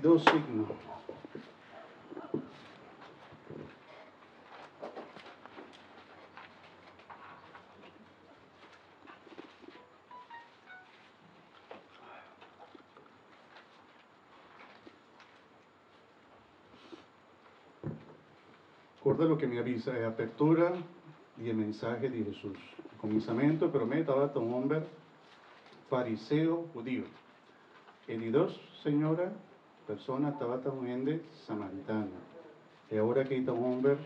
Di dos signo. Corda loke mi a bisa e apertura di e mensahe di Hesus. E kuminsamentu promé tabata un homber fariseo hudio. E di dos señora persona tabata un hende samaritano. E awor aki ta un homber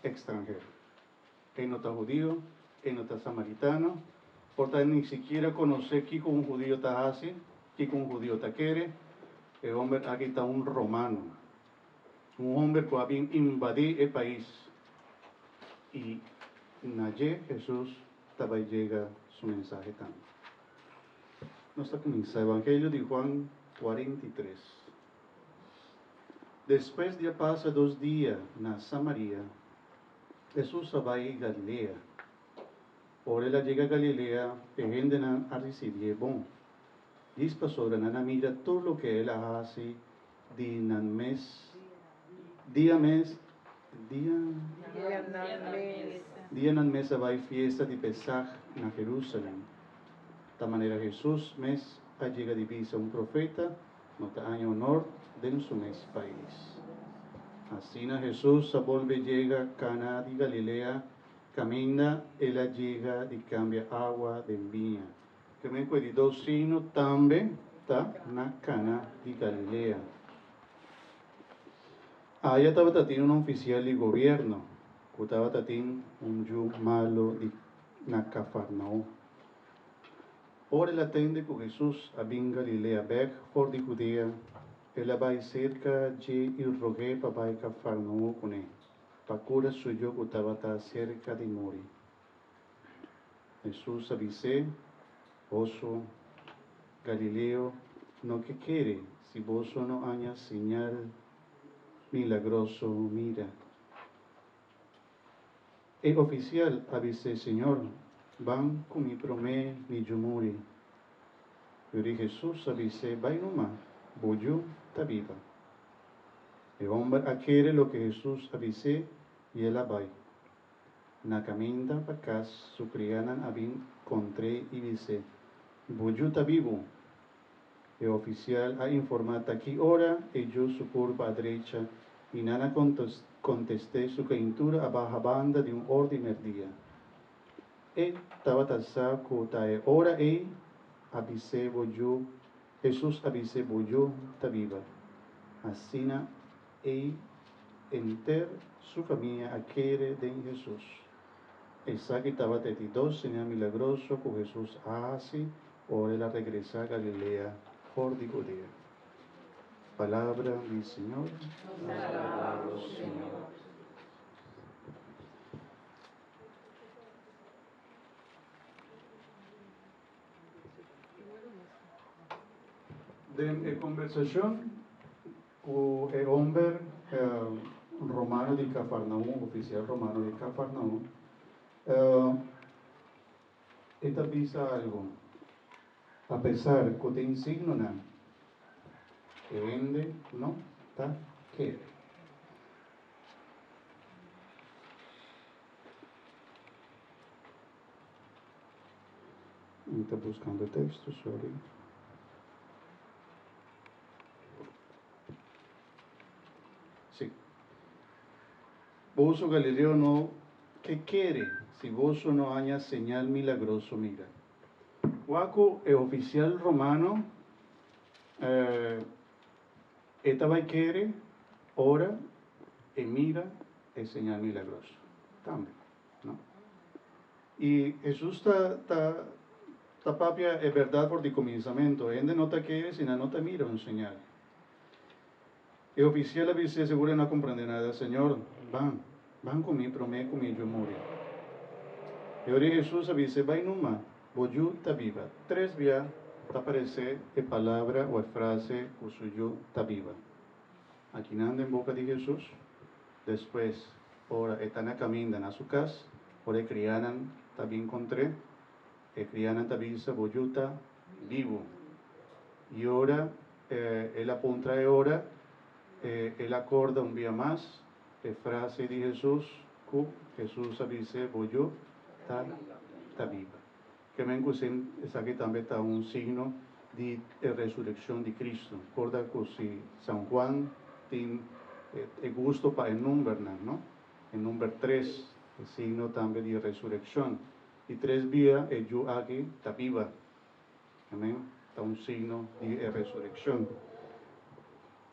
ekstranhero. E no ta hudio, e no ta samaritano, por ta ni sikiera konosé kiko un hudio ta hasi, kiko un hudio ta kere. E homber aki ta un romano, un homber ku a bin invadí e pais. I na dje Hesus ta bai yega su mensahe tambe. Nos ta kuminsá Evangelio di Juan 43. Despues di a pasa dos dia na Samaria, Hesus a bai Galilea. Ora el a yega Galilea, e hendenan a risibié bon. Dis pasobra nan a mira tur loke el a hasi di nan mes dia mes dia dia nan mes a bai fiesta di Pesaj na Jerusalem. Ta manera Hesus mes a yega di bisa un profeta no ta haña honor den su mes pais. Asina Hesus a bolbe yega Kana di Galilea, kaminda el a yega di kambia awa den biña. Keme ku e di dos signo tambe ta na Kana di Galilea. Aya tabata tin un ofisial di gobierno ku tabata tin un yu malu di na Kafarnaum. Ora el a tende ku Hesus a bin Galilea bèk for di Hudea, el a bai serka dje i rog'é pa bai Kafarnaum kuné, pa kura su yu ku tabata serka di muri. Hesus a bis'é, Boso, galileo, no ke kere si boso no haña señal milagroso mira. E ofisial a bis'é, Señor, ban ku mi promé mi yu muri. Yuri Hesus a bis'é, Bai numa, bo yu ta biba. E hòmber a kere loke Hesus a bis'é i el a bai. Na kaminda pa kas su krianan a bin kontr'é i bis'é, Bo yu ta bibu. E ofisial a informá ta ki ora e yu su kurpa a drecha i nan a kontest'é su keintura a baha banda di un or di merdia. E tabata sa ku ta e ora ei a bis'é bo yu, Hesus a bis'é bo yu ta biba. Asina ei henter su famia a kere den Hesus. Esaki tabata e di dos señal milagroso ku Hesus a hasi ora el a regresá Galilea for di Hudea. Palabra di Señor. Nos ta alabá bo, Señor. Den e kombersashon ku e homber romano di Kafarnaum, ofisial romano di Kafarnaum, e ta bisa algu, Apesar ku tin signonan, e hende no ta kere. Mi ta buskando e teksto, sorry. Sí. Boso galileo no ke kere si boso no haña señal milagroso mira. Wak ku e ofisial romano e ta bai kere ora e mira e señal milagroso tambe, no? I Hesus ta ta ta papia e bèrdat for di kuminsamentu, hende no ta kere si nan no ta mira un señal. E ofisial a bis'é, Segur e no a komprendé nada, Señor, ban, ban ku mi promé ku mi yu muri. E ora Hesus a bis'é, Bai numa, bo yu ta biba. Tres bia ta aparesé e palabra o e frase ku su yu ta biba. Akinan den boka di Hesus. Despues, ora e ta na kaminda na su kas, ora e krianan ta bin kontr'é, e krianan ta bisa, Bo yu ta bibu. I ora. El a puntra e ora, el a corda un bia mas e frase di Jesus cu Jesus a bis'é, Bo yu ta ta biba. Ke men cu sin esaki tambe ta un signo di e resureccion di Cristo. Corda cu si San Juan tin e gusto pa e numbernan, no? E number tres, e signo tambe di resureccion. Di tres bia e yu aki ta biba. Amen. Ta un signo di e resureccion.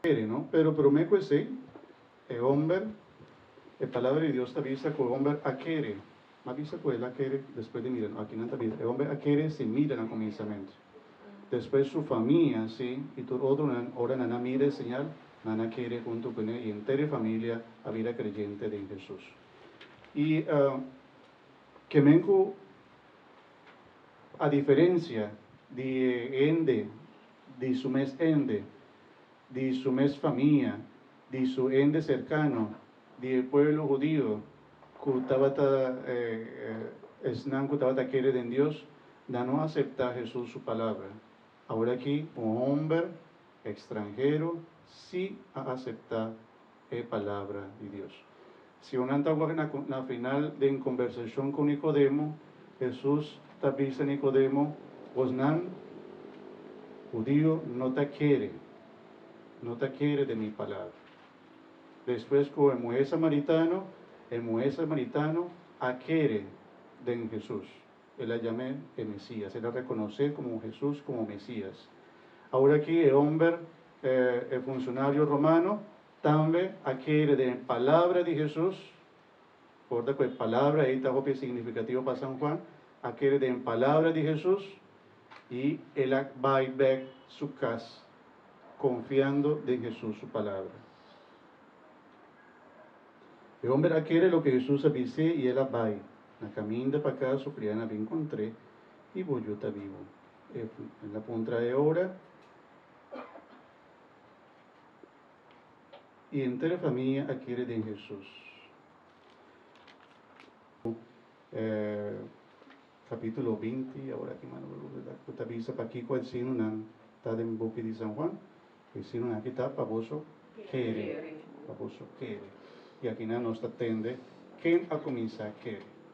Kere, no? Pero prome cu esey, e homber, e Palabra di Dios ta bisa cu e homber a kere. Ma bisa cu el a kere despues di mira, no? Aki nan ta bisa, e homber a kere sin mira na cuminsamento. Despues su famia, si, y tur otronan, ora nan a mira e señal, nan a kere hunto cu ne y henter e familia a bira creyente den Jesus. Y ke men cu A diferencia di e hende di su mes hende, di su mes famia, di su hende cercano, di e pueblo hudio cu tabata esnan cu tabata kere den Dios, nan no acepta Jesus su palabra. Awor aki un homber extranhero si a acepta e palabra di Dios. Si un nan ta wak na final den kombersashon ku Nikodemo, Hesus ta bisa Nikodemo, Bosnan hudio no ta kere, no ta kere den mi palabra. Despues ku e muhé samaritano, e muhé samaritano a kere den Hesus. El a yam'é e Mesías, el a rekonosé komo Hesus komo Mesías. Awor aki e homber, e funcionario romano, tambe a kere den e palabra di Hesus, porta ku e palabra ei ta hopi signifikativo pa San Juan, a kere den e palabra di Hesus i el a bai bek su kas konfiando den Hesus su palabra. E homber a kere loke Hesus a bis'é i el a bai. Na kaminda pa kas su kriana a bin kontr'é i bo yu ta bibu. El a puntra e ora i henter e famia a kere den Hesus. Capítulo 20, awor aki mano ku ta bisa pakiko e sinunan ta den buki di San Juan. E sinunan aki ta pa boso kere, pa boso kere. I akinan nos ta tende ken a kuminsá kere.